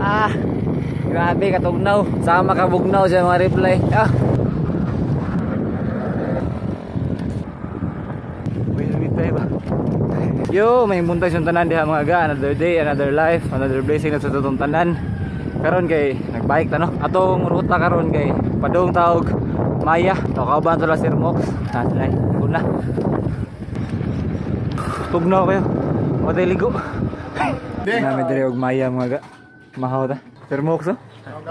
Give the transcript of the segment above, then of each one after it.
Ah, grabe katugnaw. Sama kabugnaw sa mga reply. Ah. May helmet tayo ba? Yo, may buntag sa tanan diha mga ga. Another day, another life, another blessing na sa tutong tanan. Karon kay nagbike ta no. Atong ruta karon kay padung taog Maya. To kauban to la Sir Mox. Ah, ay, una. Tugnaw kayo. Matay ligo. Nami diri og Maya mga ga. Mahaw ta. Sir Mox oh.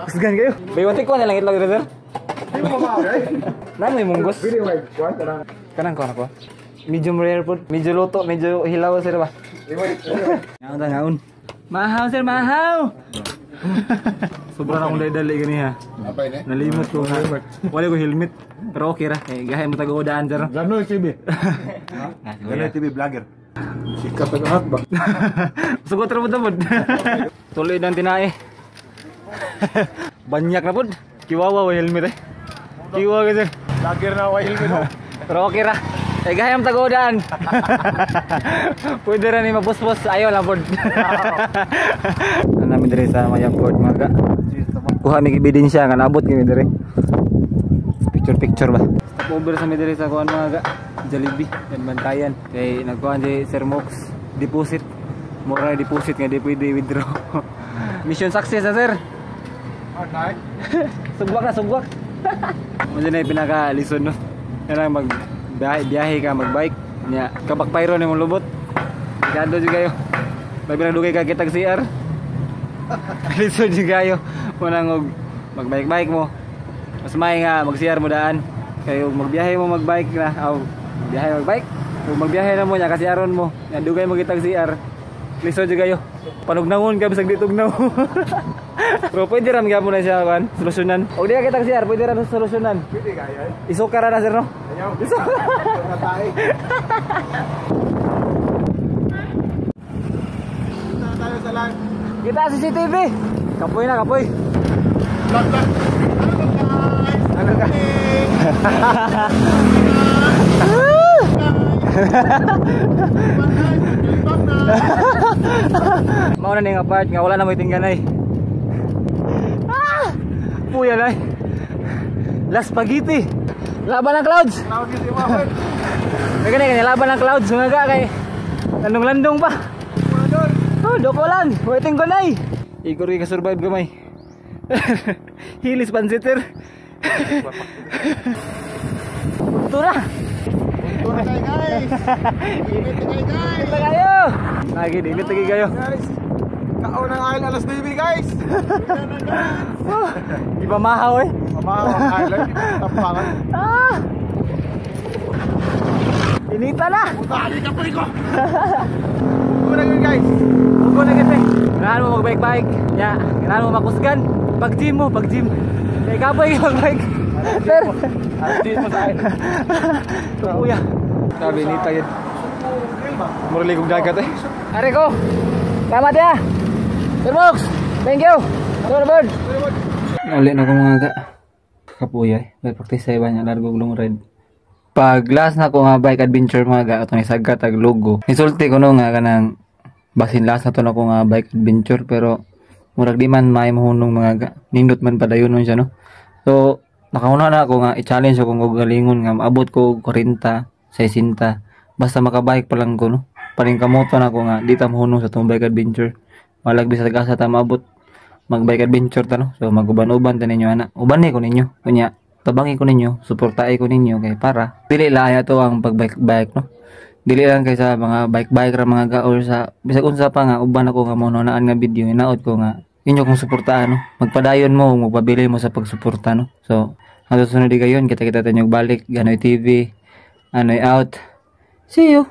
Kusgan kayo. Bay wantik ko na lang itlog sir. Nano may munggos? Kanang ko na ko. Medium rare po. Medyo luto, medyo hilaw sir ba? Ngaon ta ngaon. Mahaw sir, mahaw. Sobra na akong dali ganiha. Nalimot ko nga. Wala ko helmet. Pero okay ra. Eh, gahay mo tago-daan sir. Ganoy TV. Ganoy TV vlogger. Sikat ang hat ba? Sugot ra pud. Tuloy ng tinae. Banyak na pud. Kiwawa wa helmet eh. Kiwawa ka sir. Vlogger na way helmet. Pero okay ra. Eh gayam tagodaan. Pwede ra ni mabusbos ayaw lang pod. Ano namin diri sa Maya Port mga ga. Kuha mi ebidensya nga naabot kami diri. Picture picture ba. Stop over sa mi diri sa kuan mga ga. Jollibee yan Bantayan. Kay nagkuan si Sir Mox deposit. Mura deposit nga di pwede withdraw. Mission success na sir. Okay. Sugwak na sugwak. Mo na yung pinaka-lison no. Kanang mag biyahe, biyahe ka magbike nya kabakpayro ni mong lubot. Delikado jud kayo. Labi na dugay ka kitag CR. Lisod jud kayo. Munang og magbike-bike mo. Mas may nga mag CR mo daan. Kay og magbiyahe mo magbike na, aw biyahe magbike. Kung magbiyahe na mo nya kasi aron mo, nya dugay mo kitag CR. Lisod jud kayo. Panugnawon ka bisag di tugnaw. Pero pwede ra gyapon na siya kan solusyonan. Og di ka kitag CR, pwede ra solusyonan. Pwede kaya. Isuka ra na sir no. Ayaw. Isuka. Dito na tayo sa live. Kita CCTV. Kapoy na kapoy. Vlog vlog. Ano guys? Ano ka? Mao na ni nga part nga wala na moy tingganay. Ah! Puya nay. Last spaghetti. Laban ng clouds. Cloud is iwawan. Kaya kanya laban ng clouds mga ga kay landong-landong pa. Oh, doko lang. Waiting ko nay. Igor ka survive gamay. Hilis pansiter. Ito na. Ito na tayo guys. Init na kayo guys. Init na kayo. Lagi init lagi kayo. Guys. Kaon ng isle alas 9 guys. Di ba mahaw eh? Mamahaw ang island. Tampangan. Ah! Inita na! Putali ka pa ko! Ugo na yun guys! Ugo na kasi! Ganahan mo mag-bike-bike. Ya, ganahan mo makusgan. Pag-gym mo, pag-gym. Kaya kapoy mag-bike. Sir! Gym mo sa akin. Kuya. Sabi, inita yun. Murali kong dagat eh. Are ko! Salamat ya! Sir Mox! Thank you! Sir Bird! Uli na ko mga ga. Kapuya eh. May practice sa iba niya. Largo long ride. Pag last na ko nga bike adventure mga ga, atong isagat ag logo. Nisulti ko no nga kanang basin last na to na ko nga bike adventure pero murag di man may mahunong mga ga. Nindot man padayon nun siya no. So nakauna na ako nga i-challenge ako kung galingon nga maabot ko 40, 60 basta makabike pa lang ko no. Paningkamoto na ako nga di ta mahunong sa tong bike adventure. Malag bisag asa ta maabot mag bike adventure ta no. So maguban-uban ta ninyo ana. Uban ni ko ninyo. Unya tabangi ko ninyo, suportahe ko ninyo kay para dili lang ato ang pag-bike-bike no. Dili lang kay sa mga bike-bike ra mga ga or sa bisag unsa pa nga uban ako nga mono-naan nga video hinaot ko nga inyo kong suportahan no. Magpadayon mo, magpabili mo sa pagsuporta no. So hangtod sunod di kayon, kita-kita tayo balik Ganoy TV. Anoy out. See you.